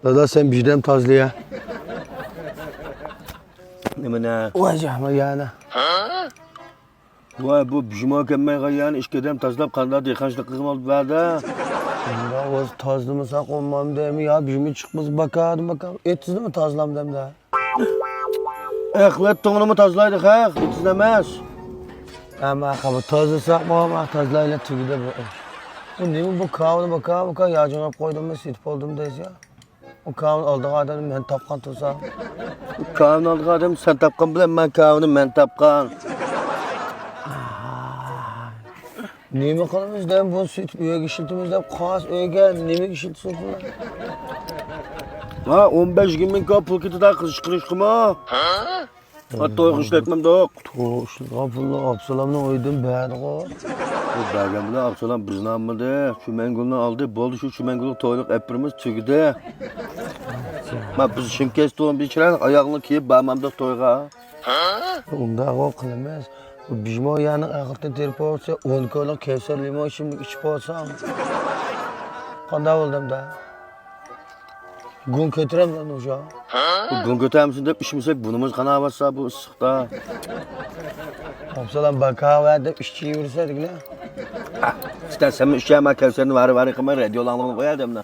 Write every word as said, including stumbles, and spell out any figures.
دادا، سەن بىردەم تازىلىيە. نېمىنى؟ ۋاي جاھمۇ يەنە. ۋاي، بۇ بىژمو كەلمەي قالغان يەنى ئىككى دەم تازىلاپ قانداق دېھقانچىلىق قىلغىلى بولىدۇ بەردە؟ ئۇنداق بولسا تازىلىمىساق بولمامدۇ ئەمما يا، بىژمو چىقمىسا باكادىن باكا. ئېتىزنىمۇ تازىلامدۇ ئەمدى؟ ئەخلەت تۇڭىنىمۇ تازىلايدۇ خەق، ئېتىزنى ئەمەس. ئەمما خەپ تازىلىساقمۇ، ما تازىلايلى تۈگىدى بۇ ئىش. بۇ نېمە بۇ كاۋىنى باكا باكا ياجىڭاپ قويدۇممۇ، سېتىپ بولدۇم دەيسىز يا؟ ئۇ كاۋىنى ئالىدىغان ئادەمنى مەن تاپقان تۇرسام. كاۋىنى ئالىدىغان ئادەم سەن تاپقان بىلەن مەن كاۋىنى مەن تاپقان. نېمە قىلىمىز دەم بۇ سېتىپ ئۆيگە ئىشلىتىمىز دەپ قاس ئۆيگە نېمىگە ئىشلىتىسىز بۇنى؟ ھا، ئون بەش يىگىرمە مىڭ كوي پۇل كېتىدۇ قىز چىقىرىشقىمۇ؟ ھا، تويغا ئىشلەتمەمدۇق. توي ئىشلىتىدىغان پۇلنى ئابسالامنىڭ ئۆيىدىن بەردىغۇ. ئۇ بەرگەن بىلەن ئابسالام بىرنى ئالمىدى. چۈمەنگۈلنى ئالدى. بولدى، شۇ چۈمەنگۈلگە تويلۇق ئەپ بېرىمىز، تۈگىدى. ما بىز شىمكەس توغرا بىر چىرايلىق ئاياغلىق كىيىپ بارمامدۇق تويغا. ئۇنداقغۇ قىلىمىز. بۇ بىژمو يەنىڭ ئەخلىتىنى تېرىپ بولسا، ئون كويلۇق كەۋسەر لىمون ئىچىملىك ئىچىپ بولساڭ. قانداق بولدۇم دە؟ گۇڭ كۆتۈرەمدۇ شۇ؟ بۇ گۇڭ كۆتەرمىسۇن دەپ ئىچمىسەك بۇنىمىز قاناۋاتسا بۇ ئىسسىقتا. ئابسالام باكاۋە دەپ ئىچىۋېرىسە دېگىنە. ئىشتە سەنمۇ ئىچەمە كەۋسەرنى ۋارى ۋارى قىلماي رادىيو ئاڭلىغىلى قوياي دەمدە.